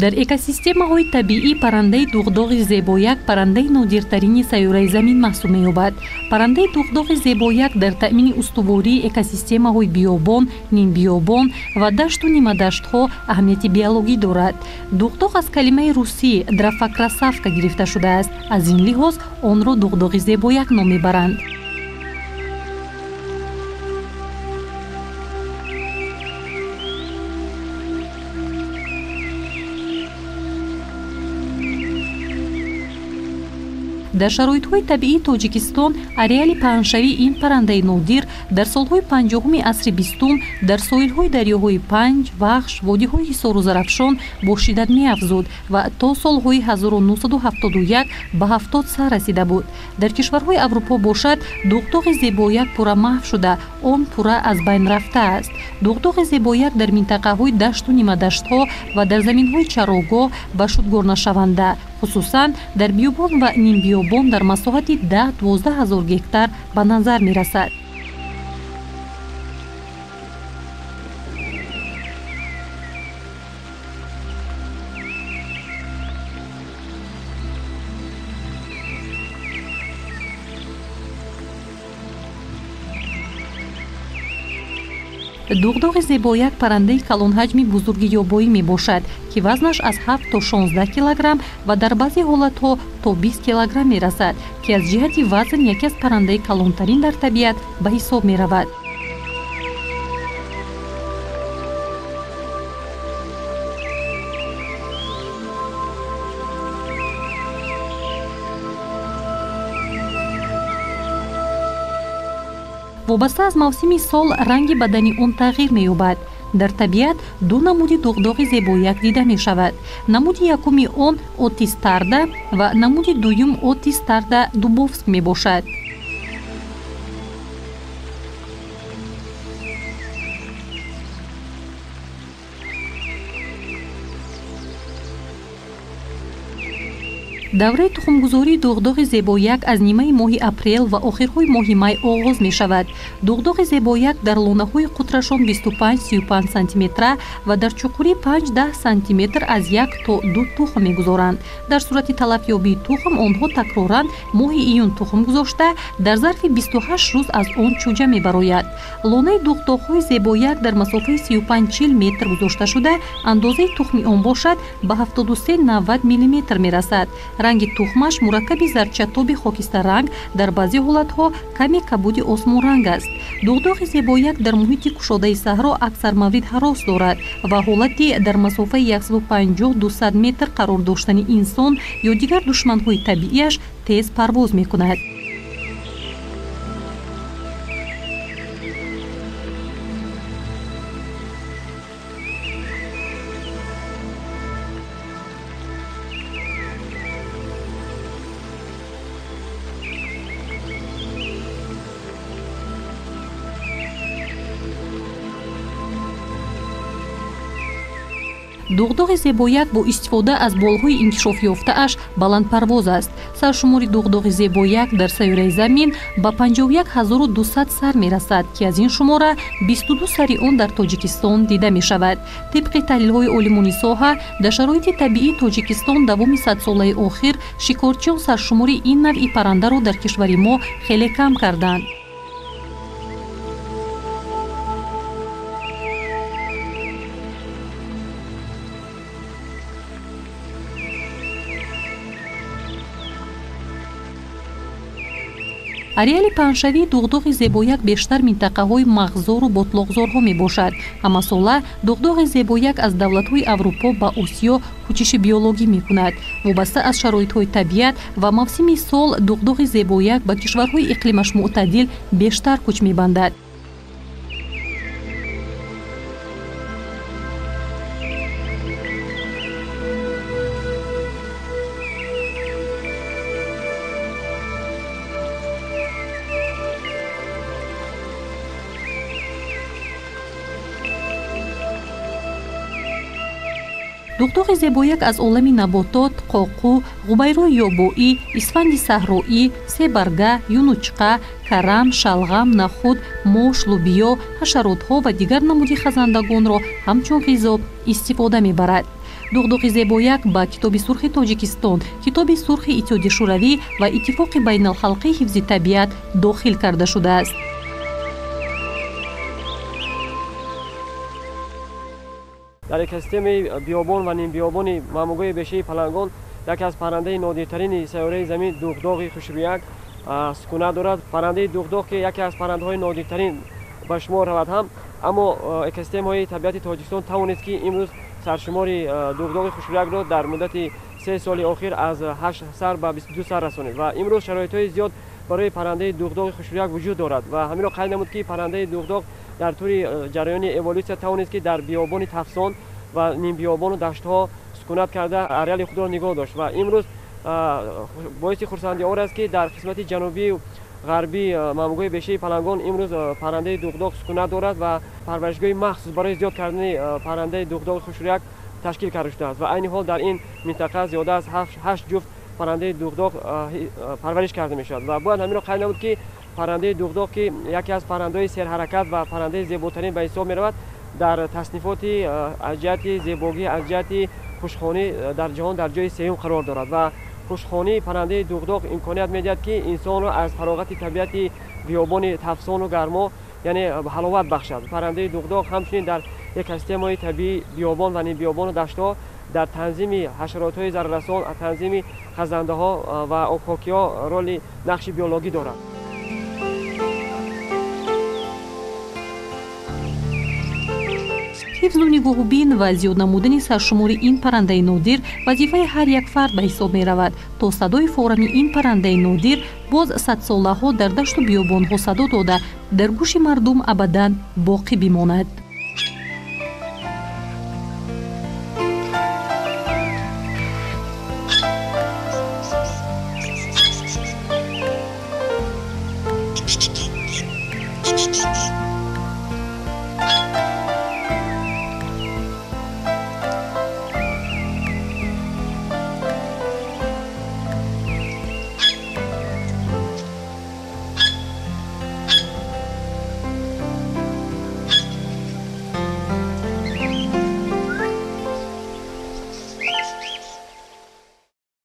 Дар экосистемаҳои табиӣ паррандаи дуғдоғи зебояк паррандаи нодиртарини сайёраи замин маҳсуб меёбад. Паррандаи дуғдоғи зебояк дар таъмини устувории экосистемаҳои биёбон, нимбиёбон ва дашту нимадаштҳо аҳамияти биологӣ дорад. Дуғдоғ аз калимаи русӣ драфакрасавка гирифта шудааст. Аз ин лиҳоз онро дуғдоғи зебояк ном мебаранд. Дар шароитҳои табиии Тоҷикистон ареали паҳншавии ин паррандаи нодир дар солҳои 50-уми асри 20-ум дар соҳилҳои дарёҳои Панҷ, Вахш, водиҳои Ҳисору Зарафшон бо шиддат меафзуд ва то солҳои 1971 ба 70 сар расида буд. Дар кишварҳои Аврупо бошад, дуғдоғи зебояк пурра маҳв шуда, он пурра аз байн рафтааст. Дуғдоғи зебояк дар минтақаҳои дашту нимадаштҳо ва дар заминҳои чарогоҳ ба шудгорнашаванда, хусусан дар биёбон ва нимбиёбон дар масоҳати 10-12 ҳазор гектар ба назар мерасад. Дуғдоғи зебояк паррандаи калонҳаҷми бузурги ёбоӣ мебошад, ки вазнаш аз 7 то 16 килограмм ва дар баъзе ҳолатҳо то 20 килограмм мерасад, ки аз ҷиҳати вазн яке аз паррандаи калонтарин дар табиат ба ҳисоб меравад. Вобаста аз мавсими сол ранги бадани он тағйир меёбад. Дар табиат ду намуди дуғдоғи зебояк дида мешавад. Намуди якуми он Otis tarda ва намуди дуюм Otis tarda Дубовск мебошад. Давраи тухмгузории дуғдоғи зебояк аз нимаи моҳи апрел ва охирҳои моҳи май оғоз мешавад. Дуғдоғи зебояк дар лонаҳои қутрашон 25-35 сантиметра ва дар чуқурии 5-10 сантиметр аз 1 то 2 тухм мегузоранд. Дар сурати талафёбии тухм онҳо такроран моҳи июн тухм гузошта, дар зарфи 28 рӯз аз он чӯҷа мебарояд. Лонаи дуғдоғҳои зебояк дар масофаи 35-40 метр гузошта шуда, андозаи тухми он бошад ба 73-90 миллиметр мерасад. Ранги тухмаш мураккаби зарчатоби хокистарранг, дар баъзе ҳолатҳо каме кабуди осмонранг аст. Дуғдоғи зебояк дар муҳити кушодаи саҳро аксар маврид ҳарос дорад ва ҳолати дар масофаи 150-200 метр қарор доштани инсон ё дигар душманҳои табииаш тез парвоз мекунад. Дуғдоғи зебояк бо истифода аз болҳои инкишофёфтааш баландпарвоз аст. Саршумори дуғдоғи зебояк дар сайёраи замин ба 51 200 сар мерасад, ки аз ин шумора 22 сари он дар Тоҷикистон дида мешавад. Тибқи таҳлилҳои олимони соҳа, дар шароити табиии Тоҷикистон давоми садсолаи охир шикорчиён саршумори ин навъи паррандаро дар кишвари мо хеле кам карданд. Ареали паҳншавии дуғдоғи зебояк бештар минтақаҳои мағзору ботлоқзорҳо мебошад. Ҳамасола дуғдоғи зебояк аз давлатҳои Аврупо ба Осиё кӯчиши биологӣ мекунад. Вобаста аз шароитҳои табиат ва мавсими сол дуғдоғи зебояк ба кишварҳои иқлимаш мӯътадил бештар кӯч мебандад. Дуғдоғи зебояк аз олами наботот қоқу, ғубайрои ёбоӣ, исфанди саҳроӣ, себарга, юнучқа, карам, шалғам, нахуд, мош, лубиё, ҳашаротҳо ва дигар намуди хазандагонро ҳамчун ғизо истифода мебарад. Дуғдуғи зебояк ба Китоби сурхи Тоҷикистон, Китоби сурхи Иттиҳоди Шӯравӣ ва Иттифоқи байналхалқии ҳифзи табиат дохил карда шудааст. Дар экосистемаи биёбон ва нимбиёбони мамугоҳи бешаи Палангон яке аз паррандаи нодиртарини сайёраи замин дуғдоғи хушрӯяк сукунат дорад. Паррандаи дуғдоғ, ки яке аз паррандаҳои нодиртарин ба шумор равад ҳам, аммо экосистемаҳои табиати Тоҷикистон тавонист, ки имрӯз саршумори дуғдоғи хушрӯякро дар муддати 3 соли охир аз 8 сар ба 22 сар расонид ва имрӯз шароитҳои зиёд барои паррандаи дуғдоғи хушрӯяк вуҷуд дорад. Ва ҳаминро қайд намуд, ки паррандаи дуғдоғ дар тӯли ҷараёни эволюсия тавонист, ки дар биёбони тафсон ва нимбиёбону даштҳо сукунат карда ареали худро нигоҳ дошт. Ва имрӯз боиси хурсандиовар аст, ки дар қисмати ҷанубию ғарбии мамугоҳи бешаи Палангон имрӯз паррандаи дуғдоғ сукунат дорад ва парваришгоҳи махсус барои зиёд кардани паррандаи дуғдоғи хушрӯяк ташкил карда шудааст. Ва айни ҳол дар ин минтақа зиёда аз 8 ҷуфт паррандаи дуғдоғ парвариш карда мешавад. Ва бояд ҳаминро қайд намуд, ки паррандаи дуғдоғ, ки яке аз паррандаҳои серҳаракат ва паррандаи зеботарин ба ҳисоб меравад, дар таснифоти аз ҷиҳати зебогӣ, аз ҷиҳати хушхонӣ дар ҷаҳон дар ҷои сеюм қарор дорад. Ва хушхонии паррандаи дуғдоғ имконият медиҳад, ки инсонро аз фароғати табиати биёбони тафсону гармо, яъне ҳаловат бахшад. Паррандаи дуғдоғ ҳамчунин дар экосистемаҳои табиӣ биёбон ва нимбиёбону даштҳо дар танзими ҳашаротҳои зараррасон, танзими хазандаҳо ва обхокиҳо роли нақши биологӣ дорад. Ҳифзу нигоҳубин ва зиёд намудани саршумори ин паррандаи нодир вазифаи ҳар як фард ба ҳисоб меравад, то садои форами ин паррандаи нодир боз садсолаҳо дар дашту биёбонҳо садо дода, дар гӯши мардум абадан боқӣ бимонад.